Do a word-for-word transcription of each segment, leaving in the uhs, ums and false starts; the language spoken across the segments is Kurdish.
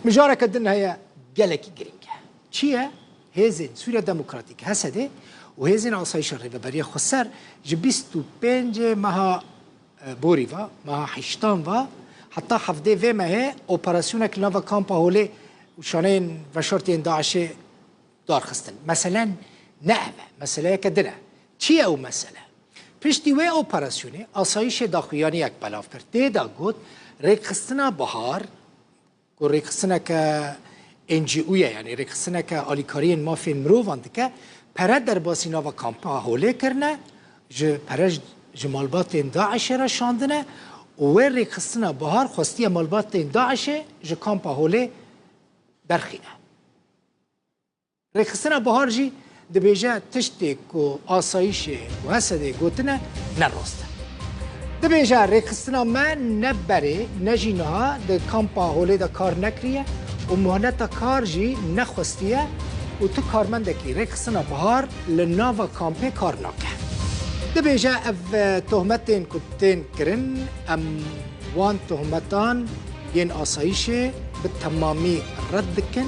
Mijareke din heye, gelekî girîng e. Çi ye? Hêzên Sûriya Demokratîk, H S D, û Hêzên Asayîşa Rêveberiya Xweser ji bîst û pêncê meha, e, borî va, meha heştan va, heta hevdê vê mehê operasyonek li nava kampa Holê û şaneyên veşartiyên DAIŞê darxistin. Mesele ne ev e, meseleyeke din e. Çi ye ew mesele? Piştî wê operasyonê asayîşê daxuyaniyek belav kir. Tê de got, rêkxistina Bihar, ku rêkxistineke N G O ye, yanî rêkxistineke alîkariyên mafên mirovan dike, pere derbasî nava kampa Holê kirine, ji pere ji, ji malbatên DAIŞê re şandine û wê rêkxistina Bihar xwestiye malbatên DAIŞê ji kampa Holê derxîne. Rêkxistina Bihar jî dibêje tiştê ku asayîşê û H S D'ê gotine ne rast e. Dibêje, rêkxistina me ne berê ne jî niha di kampa Holê de kar nekiriye û muhleta kar jî nexwestiye û tu karmendekî rêkxistina Bihar li nava kampê kar nake. Dibêje, ev, e, tohmetên ku tên kirin, em wan tohmetan yên asayîşê bi temamî red dikin.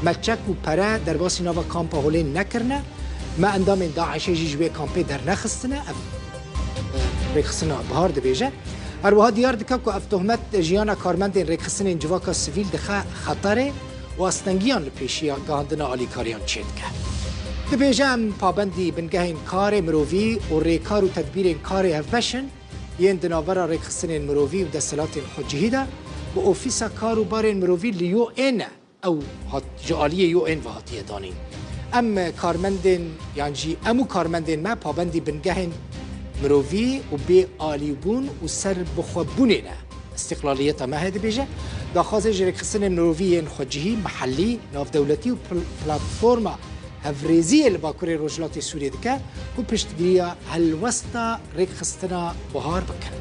Me çek û pere derbasî nava kampa Holê nekirine. Me endamên DAIŞê jî ji wê kampê dernexistine. Ev, e, rêkxistina Bihar dibêje. Her wiha diyar dike ku ev tohmet jiyana karmendên rêkxistinên civaka sivîl dixe xeterê û astengiyan li pêşiya gihandina alîkariyan çêdike. Dibêje, em pabendî bingehên karê mirovî û rêkar û tedbîrên karê hevbeş in yên di navbera rêkxistinên mirovî û desthilatên xwecihî de bi Ofîsa Kar û Barên Mirovî li U N e. Ew hat, ji aliyê U N ve hatiye danîn. Em karmendên, yan jî em û karmendên me pabendî bingehên mirovî û bê alîbûn û serbixwebûnê ne. Îstiqlaliyeta me heye dibêje. Daxwazê ji rêkxistinên mirovî yên xwecihî, mihellî, navdewletî û pl-, platforma hevrêziyê li Bakurê Rojhilatê Sûriyê dike ku piştgiriya helwesta rêkxistina Bihar bikin.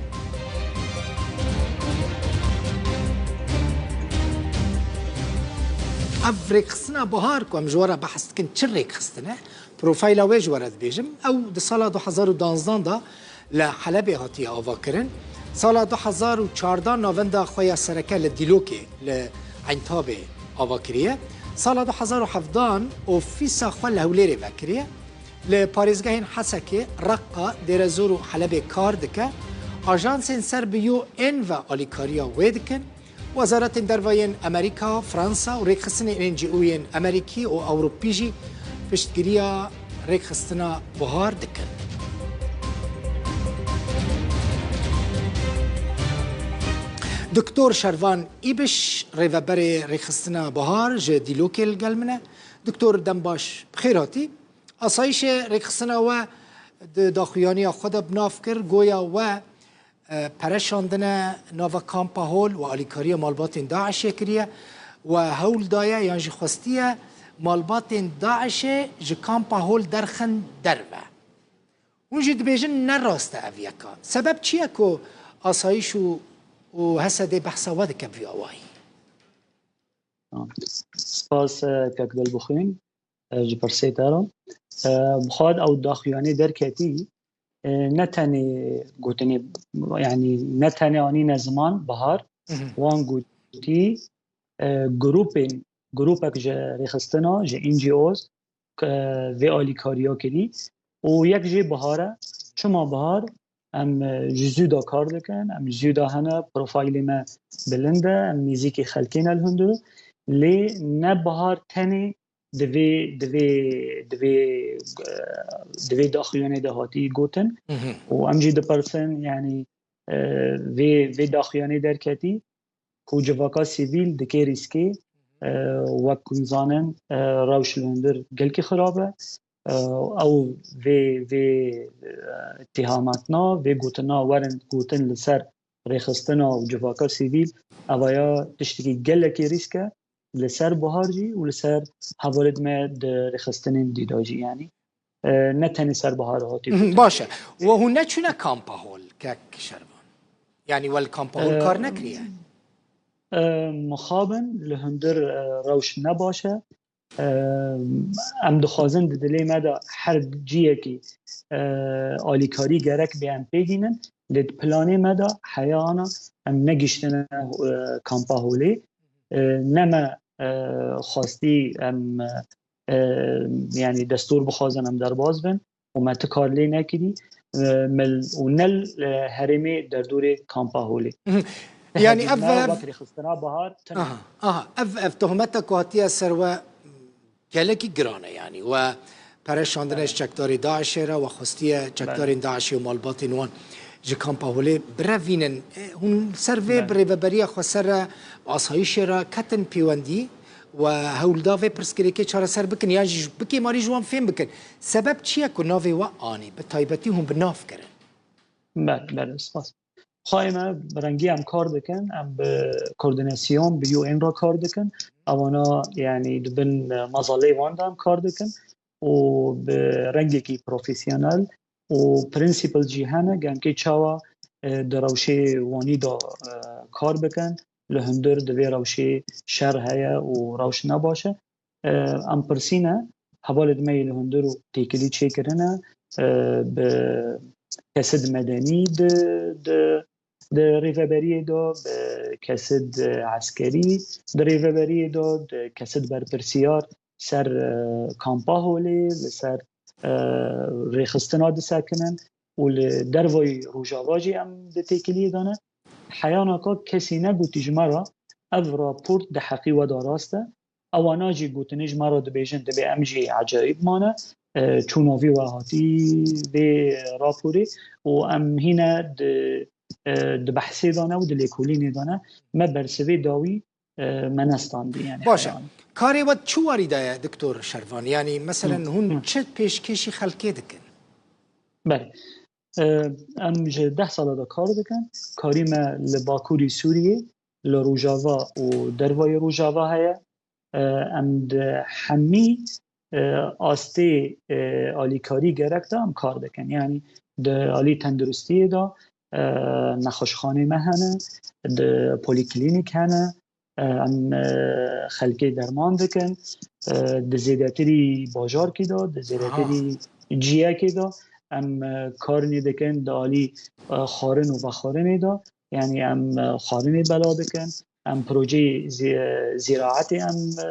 Ev rêkxistina Bihar ku em ji we re behs dikin, çi rêkxistine? Profayla wê ji we re dibêjim. Ew di sala du hezar û danzdan de li Helebê hatiye avakirin. Sala du hezar û çardeh navenda xwe ya sereke li Dîlokê, li Eyntabê ava kiriye. Sala du hezar û hevdan ofîsa xwe li Hewlêrê vekiriye. Li parêzgehên Hesekê, Reqqa, Dêrezor û Helebê kar dike. Ajansên ser bi U N ve alîkariya wê dikin. Wezaretên Derve yên Amerîka, Fransa û rêkxistinên N G O yên Amerîkî û Ewropî jî piştgiriya rêkxistina Bihar dikin. Doktor Şervan Îbiş, rêveberê rêkxistina Bihar, ji Dîlokê li gel min e. Doktor, dem baş, bi xêr hatî. Asayîşê rêkxistina we di daxuyaniya xwe de bi nav kir, goya we, e, pere şandine nava kampa Hol û alîkariya malbatên DAIŞê kiriye. We hewl daye yan jî xwestiye malbatên DAIŞê ji kampa Hol derxin derve. Hûn jî dibêjin ne rast e ev yeka. Sebeb çi ye ku asayîş û, û H S D behsa we dike bi vî awayî? Spas, e, kek Dilbixwîn, e, ji pirsê te re. E, bi xwe ew daxuyanî derketî, e, ne tenê gotinê, yanî ne tenê anîne ziman Bihar, Mhm. wan gotî, e, grûpên, grûpek ji rêxistina, ji N G Os, e, vê alîkariya kirî û yek jê Bihar e. Çima Bihar? Em, e, ji zû de kar dikin, em ji zû de hene, profilê me bilind e, em nêzîkî xelkê ne li hundir. Lê ne Bihar tenê di vê, di vê, di vê, e, di vê daxuyanê de hatî gotin. Mhm. Û em jî dipirsin, yanî, e, vê, vê daxuyanê derketî, ku civaka sivîl dike rîskê, e, wek ku em zanin, e, rewş li hundir gelkî xirab e, e, ew vê, vê, e, îtîhamatna, vê gotina werin gotin li ser rêxistina û civaka sivîl, evaya tiştekî gelekî rîsk e, li ser Bihar jî û li ser hevalên me di rêxistinên dî de jî, yanî, e, ne tenê ser Bihar hatî Mhm, gotin. Baş e. We hûn neçûne kampa Hol, kek Şervan? Yanî we li kampa Hol E, kar nekiriye? E, mixabin li hundir, e, rewş ne baş e. E, em dixwazin di dilê me de her ciyekî, e, alîkarî gerek bê em pê gînin. Lê di planê me de heya ana em negiştine, e, kampa Holê. e, ne me, e, xwestî em, e, yanî destûr bixwazin em derbas bin û me ti kar lê nekirî, e, me l-, û ne li, e, herêmê derdorê kampa Holê. Mhm. Yanî ev, ev, wek rêxistina Bahar tune. Aha, aha, ev, ev tohmeta ku hatiye ser we gelekî giran e, yanî we pere şandine ji çekdarê DAIŞê re, we xwestiye çekdarên DAIŞê û malbatên wan ji kampa Holê birevînin. E, hûn ser vê bi rêveberiya xweser re, bi asayîşê re ketin pêwendî, we hewl da vê pirsgirêkê çareser bikin, yan jî bikêmarî ji wan fêm bikin. Sebeb çi ye ku navê we anî, bi taybetî hûn bi nav kirin? Belê, belê, spas. Xwayê me bi rengî em kar dikin, em bi koordinasyon, bi U N re kar dikin. Ewana, yanî, di bin, e, mezalê wan de em kar dikin û bi rengekî profesyonel û prensîpil jî hene, gelkê çawa, e, di rewşê wanî de, e, kar bikin, li hundir di vê rewşê şer heye û rewş ne baş e. E, em pirsîne, hevalê me yê li hundir û têkilî çêkirine, e, bi kesid medenî di, di, di rêveberiyê de, bi kesid eskerî di rêveberiyê de, di kesid berpirsiyar ser, e, kampa Holê, li ser, e, rêxistina disekinin û li dervayî Rojava jî em di têkiliyê de ne. Heyana ka kesî negotî ji me re ev raport di heqî we de rast e. Ewana jî gotinê ji me re dibêjin, dibê em jî ecayîb mane, e, çûna vî we hatî vê raporê û em hîne di, e, di behsê de ne û di lêkolînê de ne. Me bersivê dawî, e, me nestandî, yanî. Baş e. Karê we çi warî de ye, Doktor Şervan? Yanî, meselen, hûn çi pêşkêşî xelkê dikin? Belê. E, em ji deh sala de kar dikin. Karî me li Bakurî Sûriyê, li Rojava û dervayê Rojava heye. E, em di hemî, e, astê, e, alîkarî gerek de em kar dikin. Yanî di alî tenduristiyê de, e, nexweşxanê me hene, di polîklînîk hene, e, em, e, xelkê derman dikin, e, di zêdetirî bajarkî de, di zêdetirî ciyekê de em, e, karnê dikin, di alî, e, xwarin û vexwarinê de, yanî em, e, xwarinê belav dikin, em projeyê zî-, zîraetê em, e,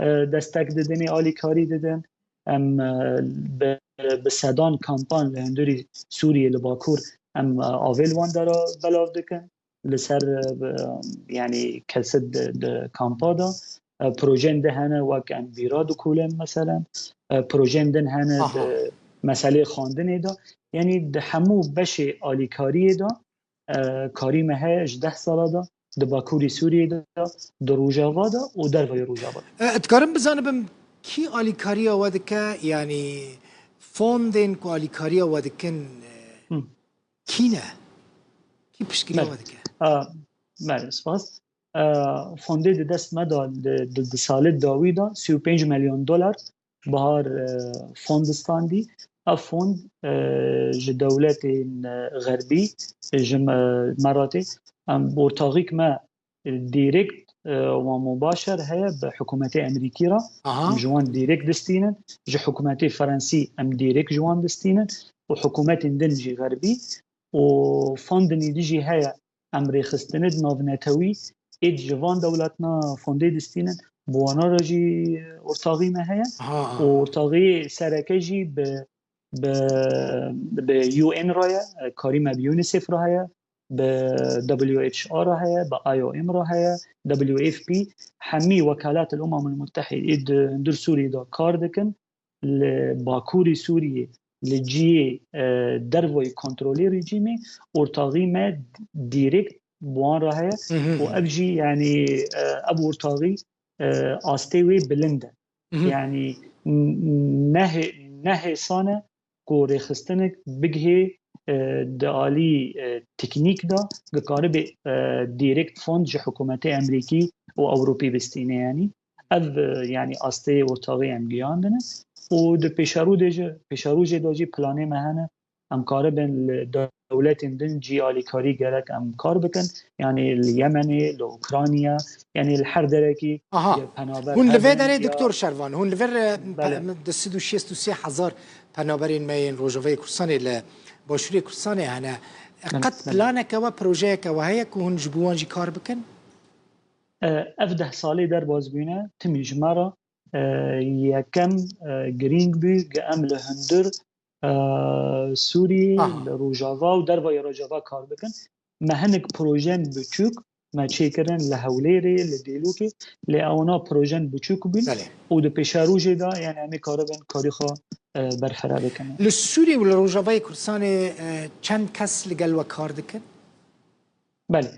e, destek didinê, alîkarî didin, em, e, bi, bi sedan kampan li hundirî Sûriyê li Bakur em, e, avê li wan dera belav dikin. Li ser, e, bi, yanî kesit di, di kampa de, e, projeyên din hene wek em bîra dikolin meselen, e, projeyên din hene di meselê xwendinê de. Yanî di hemû beşê alîkariyê de, e, karî me heye ji deh sala de, di Bakurî Sûriyê de, di Rojava de û dervayê Rojava de. E, dikarim bizanibim kî alîkariya we dike, yanî fondên ku alîkariya we dikin, e, Hı. Kî ne? Kî piştgiriya we dike? A, belê, spas. A, fondê di dest me de di, di, di salê dawî de sî û pênc milyon dolar Bahar, e, fond standî. Ev fond, e, ji dewletên, e, xerbî, ji me, me re tê. Em, ortaxîk me, e, direkt, e, wan mubaşer heye bi hikûmetê Emerîkî re. Aha. Em ji wan direkt distînin. Ji hikûmetê Fransî em direkt ji wan distînin. Û hikûmetên din jî xerbî. Û fondinî din jî heye. Em rêxistinê di navnetewî êd ji van dewletna fondê distînin. Bi wana re jî ortaxî me heye. Aha, aha. Û ortaxî sereke jî bi, bi, bi U N re ye. Karî me bi UNICEF re heye. Bi W H O re heye, bi I O M re heye, W F P, hemî Wekalat el Umam el Muttehîd ê di hundir Sûriyê de kar dikin, li Bakurî Sûriyê, li cihê, e, dervayî kontrolê rejîmê, ortaxî me direkt bi wan re heye Hı hı. û ev jî, yanî, e, ev ortaxî, e, astê wê bilind e. Hı hı. Yanî, n-, n-, nehê-, nehêsan e ku rêxistinek bigihê, e, di alî, e, teknîk de, dikaribe, e, direkt fond ji hikûmetê Emerîkî û Ewropî bistîne, yanî. Ev, e, yanî astê ortaxî em giyandine û di pêşerû de jî, pêşerûjê de jî planê me hene, em karibin li dewletên din cî alîkarî gerek em kar bikin, yanî li Yemenê, li Ukrayna, yanî li her derekî Aha. Penaber Hûn li vê hebin derê, ya Doktor Şervan, hûn li vir, e, Belê. Pe-, di sed û şêst û sê hezar penaberên me yên Rojavayê Kurdistanê li Başûrê Kurdistanê hene. Belê, Qet belê. Planeke we, projeyeke we heye ku hûn ji bo wan jî kar bikin? E, ev deh salê derbas bûne, timî ji me re, e, yekem, e, girîng bû, ge em li hundir, e, Sûriyê, Aha. li Rojava û dervayê Rojava kar bikin. Me hinek projen biçûk me çêkirin li Hewlêrê, li Dêlokê, lê ewana projen biçûk bûn Belê. û di pêşerojê de, yani em ê karibin karî xwe, e, berfireh bikin. Li Sûriyê û li Rojavayê Kurdistanê, e, çend kes li gel we kar dikin? Belê.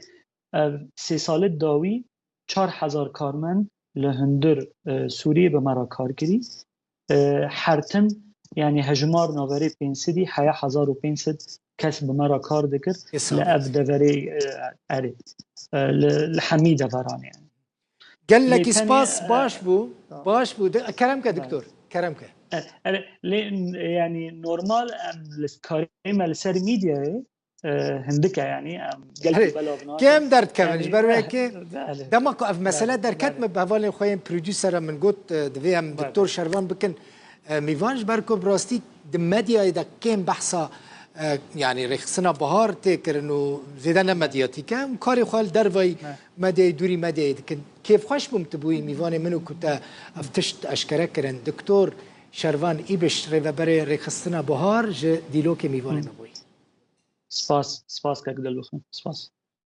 Ev sê salê dawî çar hezar karmend li hundir, e, Sûriyê bi me re kar kirî. E, her tim, yani hejmar naverê pênc sedî heya hezar û pênc sed kes bi me re kar dikir Ê li sağ ev deverê, e, erê. E, li, li hemî deveran yani. Gelekî Lê tenê, spas, e, baş bû. Tamam. Baş bû. De, kerem ke, Belê. Doktor. Kerem ke. E, e, lê, yani normal em li karê me li ser medyayê, e, hindik e yani, em gelekî Herê, belav nakin. Kêm derdikevin Yani, ji ber wê yekê Belê. dema ku ev mesele Belê, derket belê. me bi hevalên xwe yên prodûsera min got, e, divê em Belê. Doktor Şervan bikin, e, mîvan ji ber ku bi rastî di medyayê de kêm behsa, e, yani rêxistina Bihar tê kirin û zêde ne medyatîk e û karê xwe li dervayî Belê. medyayê, dûrî medyayê dikin. Kêfxweş bûm tu bûyî mîvanê min û ku te ev tişt eşkere kirin. Doktor Şervan Îbiş, rêveberê rêxistina Bihar ji Dîlokê mîvanê Hı. me bûyî. Spas, spas kek Dilbixwîn. Spas.